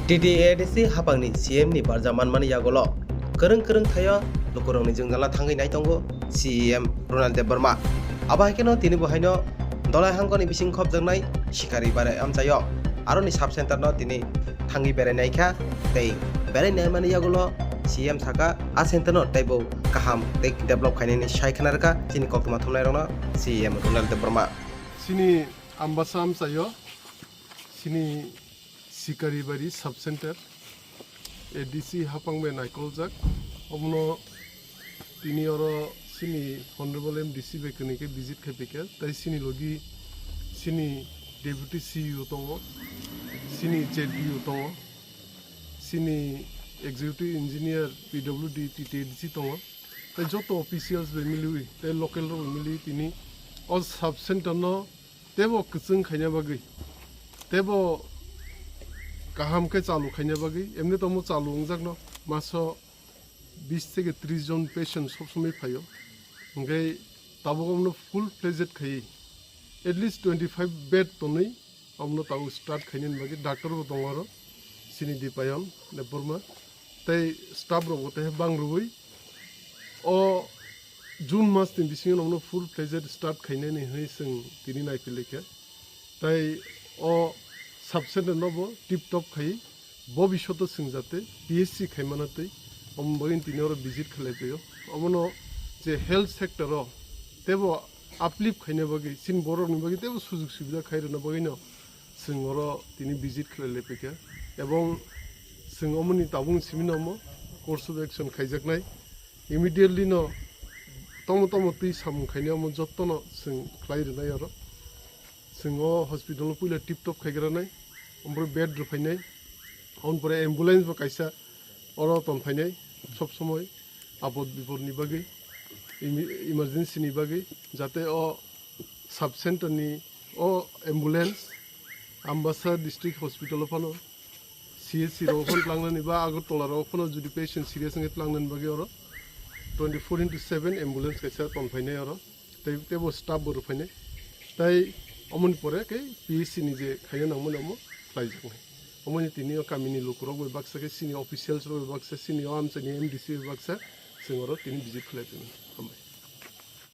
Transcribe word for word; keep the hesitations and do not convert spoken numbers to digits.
T T A D C hapangni C M ni barja manmani yagulo kwrwng kwrwng thaio lukurokni jwngjala thangwi nai tongo C E M Ronald Debbarma. Abo hai kheno tini bo haino Dolai hangkoni bising khopjaknai Sikari Bari amchaio aroni sub center no tini thangwi berai naikha tei berai naimani yagulo C M saka a center no teibo kaham tei develop khainani sai khna rwkha chini koktwma thumnairokno C E M Ronald Debbarma. Chini Ambasa amchaio chini Sikaribari sub center A D C hapang bai naikoljak. Omono tini oro chini Honorable M D C bai kwnwi khe visit khai phaikha. Tai chini logi chini Deputy C E O tongo, chini Z P O tongo, chini Executive Engineer P W D T T A D C tongo. Tai joto officials bai miliwi, tai local rok bai miliwi tini o sub center no tebo kwchwng khaina bagwi, tebo kaham khe chalu khaina bagwi, emni tomo chalu wngjakno maso bis theke tris jon patient sob somoi phaio. Hwnkhe tabuk omono full fledged khaiwi at least twenty five bed tonwi omono tabuk start khainani bagwi doctor bo tongo oro, chini Dipayon Debbarma tei staff rok bo tei bang rwui o June mas ni bisingo nono full fledged start khainani hwnwi chwng tini naiphilai kha. Tai o sub center no bo tip top khai bobishoto chwng jate P H C khaimana twi omo bagwi tini oro visit khlai phaio. Omono je health sector o tebo uplift khaina bagwi chini borok ni bagwi tebo sujug subida khai rwna bagwi no chwng oro tini visit khlai lai phaikha ebong chwng omoni tabuk simi no omo course of action khaijaknai. Immediately no tomo tomo twi samung khainai omo jotto no chwng khlai rwnai oro. Chwng o hospital no puila tip top khai granai, omo bed rw phainai, omo pore ambulance bo kaisa oro ton phainai sob somoi apod bipod ni bagwi, imi-, emergency ni bagwi, jate o sub center ni o ambulance Ambasa district hospital o phano C H C rok phano tlangnani ba Agartala rok phano jodi patient serious wngkhe tlangnani bagwi oro twenty four into seven ambulance kaisa ton phainai oro, tei tebo staff bo rw phainai. Tai omoni pore khe P H C ni je khaina nangmani omo khlaijaknai. Omoni tini o kamini lukurok bai baksa khe chini officials rok bai baksa chini o amchaini M D C bai baksa chwng oro tini visit khlai tongmani. Hambai.